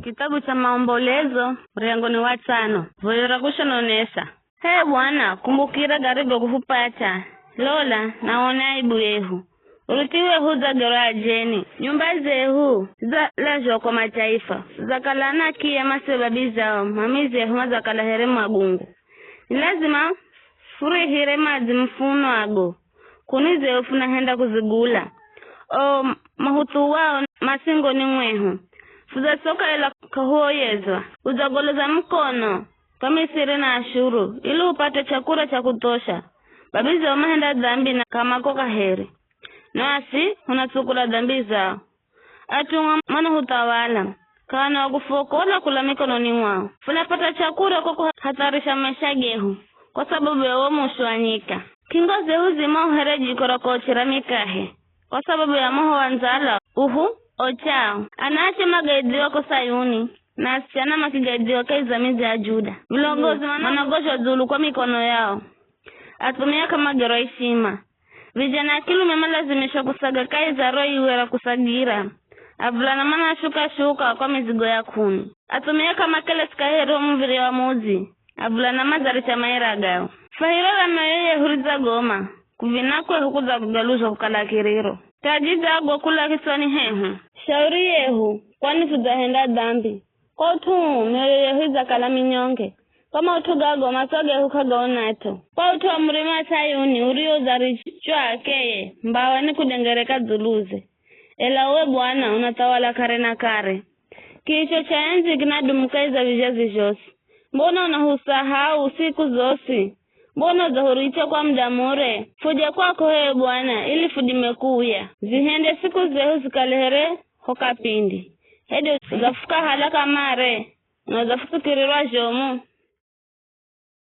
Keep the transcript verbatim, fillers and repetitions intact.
Kitabu cha Maombolezo, muryango ni wa tsano, voyo ra kushononesa. H'e Bwana, kumbukira garigo kuhupata. Lola, naona aibu yehu. Uruthiwe hudzagerwa ajeni. Nyumba zehu zalazhwa kwa mataifa. Zakala na kiya masibabi zao, mamizehu mazakala here magungu. Ni lazima furihire madzi mfuno ago. Kuni zehu funahenda kuzigula. O mahuthuwao masingoni mwehu. Fudzasoka ela k'ahuoyezwa. Udzagoloza mukono kwa Misiri na Ashuru, ili upate chakula cha kuthosha. Babi zao mahenda dhambi na k'amako kaheri. Nasi hunatsukula dhambi zao. At'u manahuthawala, k'ana wa kufuokola kula mikononi mwao. Funapata chakula kwa kuhatharisha maisha gehu, kwa sababu ya uwo mushu wa nyika. K'ingo zehu zima uhere jiko ra kuochera mikahe, kwa sababu ya moho wa ndzala uhu ochao. Anaache magaidhiwa ko Sayuni, na asichana makigaidhiwa kahi za midzi ya Juda. Vilongozi managozhwa dzulu kwa mikono yao, athumia k'amagerwa ishima. Vijana a kilume malazimishwa kusaga kahi za ro iwe ra kusagira. Avulana manashuka-shuka kwa mizigo ya k'uni. Athumia k'amakelesi kaheri wo muv̱irya wa mudzi. Avulana mazaricha maira gao. Fahiro ra mioyo yehu ridzagoma, kuvina kwehu kudzagaluzwa kukala kiriro. Taji dzago kula kitswani hehu. Shauri yehu, kwani fudzahenda dhambi. Kwa ut'u uu, mioyo yehu idzakala minyonge. Kwa maut'u gago, matso gehu k'agaonat'o. Kwa ut'u wa murima wa Sayuni urio udzarichwa akeye, mbawa ni kudengereka dzuluze. Ela uwe Bwana, unathawala kare na kare. Kiicho cha endzi kinadumu kahi za vizhazi zhosi. Mbona unahusahau siku zosi? Mbona udzahuricha kwa muda mure? Fuje kwako h'e Bwana, ili fudime kuuya. Zihende siku zehu zikale here ho kapindi. Hedu udzafukahala kamare, na udzafusukirirwa zhomu.